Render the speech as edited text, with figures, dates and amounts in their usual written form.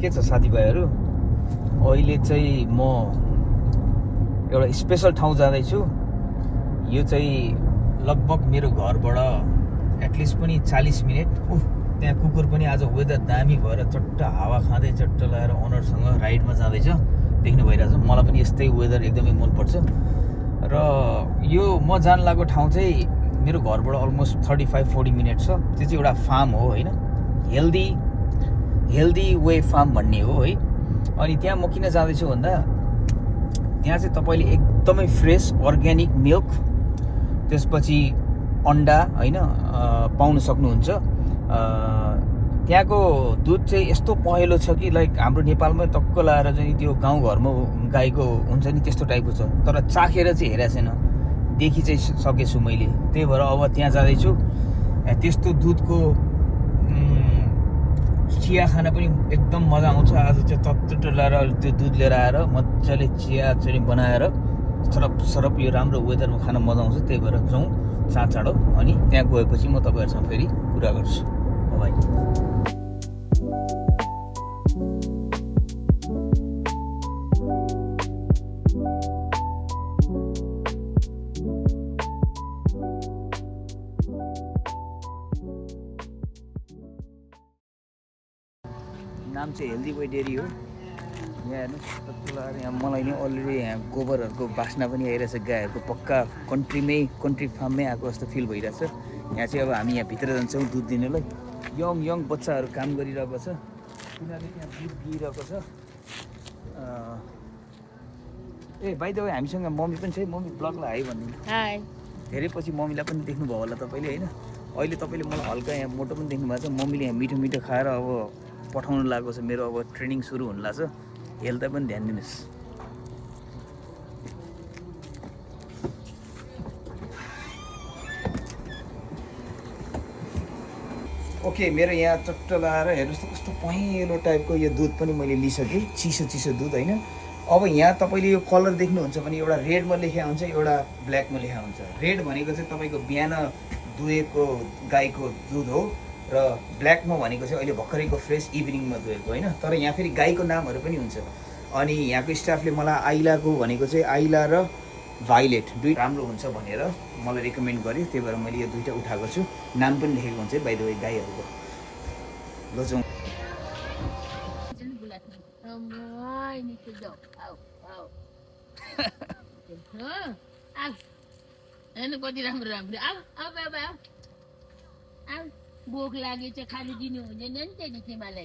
के छ साथीभाइहरू, अहिले चाहिँ म एउटा स्पेसल ठाउँ जाँदैछु। यो चाहिँ लगभग मेरो घरबाट एटलिस्ट पनि 40 मिनट। त्यहाँ कुकुर पनि आज वेदर दामी भएर चट्ट हावा खाँदै चट्ट लगाएर ओनरसँग राइडमा जाँदैछ, देख्नु भइरहेछ। मलाई पनि यस्तै वेदर एकदमै मनपर्छ। र यो म जान लागेको ठाउँ चाहिँ मेरो घरबाट अलमोस्ट 35-40 मिनट छ। त्यो चाहिँ एउटा फार्म हो होइन, हेल्दी वे फार्म भन्ने हो है। अनि त्यहाँ म किन जाँदैछु भन्दा त्यहाँ चाहिँ तपाईँले एकदमै फ्रेस अर्ग्यानिक मिल्क, त्यसपछि अन्डा होइन पाउन सक्नुहुन्छ। त्यहाँको दुध चाहिँ यस्तो पहेँलो छ कि लाइक हाम्रो नेपालमै टक्क लाएर चाहिँ त्यो गाउँघरमा गाईको हुन्छ नि त्यस्तो टाइपको छ। तर चाखेर चाहिँ हेरेको छैन, देखि चाहिँ सकेछु मैले। त्यही भएर अब त्यहाँ जाँदैछु। त्यस्तो दुधको चिया खान पनि एकदम मजा आउँछ। आज चाहिँ तत्तुट लाएर त्यो दुध लिएर आएर मजाले चिया चाहिँ बनाएर सरप यो राम्रो वेदरमा खान मजा आउँछ। त्यही भएर जाउँ चाँडो। अनि त्यहाँ गएपछि म तपाईँहरूसँग फेरि कुरा गर्छु। बाइ। नाम चाहिँ हेल्दी बोय डेरी हो। यहाँ हेर्नुहोस्, यहाँ मलाई नै अलरेडी यहाँ गोबरहरूको बास्ना पनि आइरहेछ, गाईहरूको पक्का कन्ट्री फार्ममै आएको जस्तो फिल भइरहेछ। यहाँ चाहिँ अब हामी यहाँ भित्र जान्छौँ दुध दिनलाई। यङ बच्चाहरू काम गरिरहेको छ, तिनीहरूले त्यहाँ दुध दिइरहेको छ। बाइ द वे हामीसँग मम्मी पनि छ। मम्मी ब्लगलाई हाई भनिदिनु। हाई। धेरै पछि मम्मीलाई पनि देख्नुभयो होला तपाईँले होइन। अहिले तपाईँले मलाई हल्का यहाँ मोटो पनि देख्नु भएको छ। मम्मीले यहाँ मिठो खाएर अब पठाउनु लागेको छ। मेरो अब ट्रेनिङ सुरु हुनु लाग्छ। हेल्थलाई पनि ध्यान दिनुहोस्। ओके, मेरो यहाँ चट्ट लगाएर हेर्नुहोस् त कस्तो पहेँलो टाइपको यो दुध पनि मैले लिइसकेँ। चिसो दुध होइन। अब यहाँ तपाईँले यो कलर देख्नुहुन्छ भने एउटा रेडमा लेखा हुन्छ, एउटा ब्ल्याकमा लेखा हुन्छ। रेड भनेको चाहिँ तपाईँको बिहान दुहेको गाईको दुध हो, र ब्ल्याकमा भनेको चाहिँ अहिले भर्खरैको फ्रेस इभिनिङमा दुहेको होइन। तर यहाँ फेरि गाईको नामहरू पनि हुन्छ। अनि यहाँको स्टाफले मलाई आइलाको भनेको चाहिँ आइला र भाइलेट दुई राम्रो हुन्छ भनेर मलाई रेकमेन्ड गर्यो। त्यही भएर मैले यो दुईवटा उठाएको छु। नाम पनि लेखेको हुन्छ बाइ द वे गाईहरूको। ल जाउँ। कति राम्रो बोक लागेछ, खानु दिनु हुँदैन नि त्यहाँदेखि मलाई।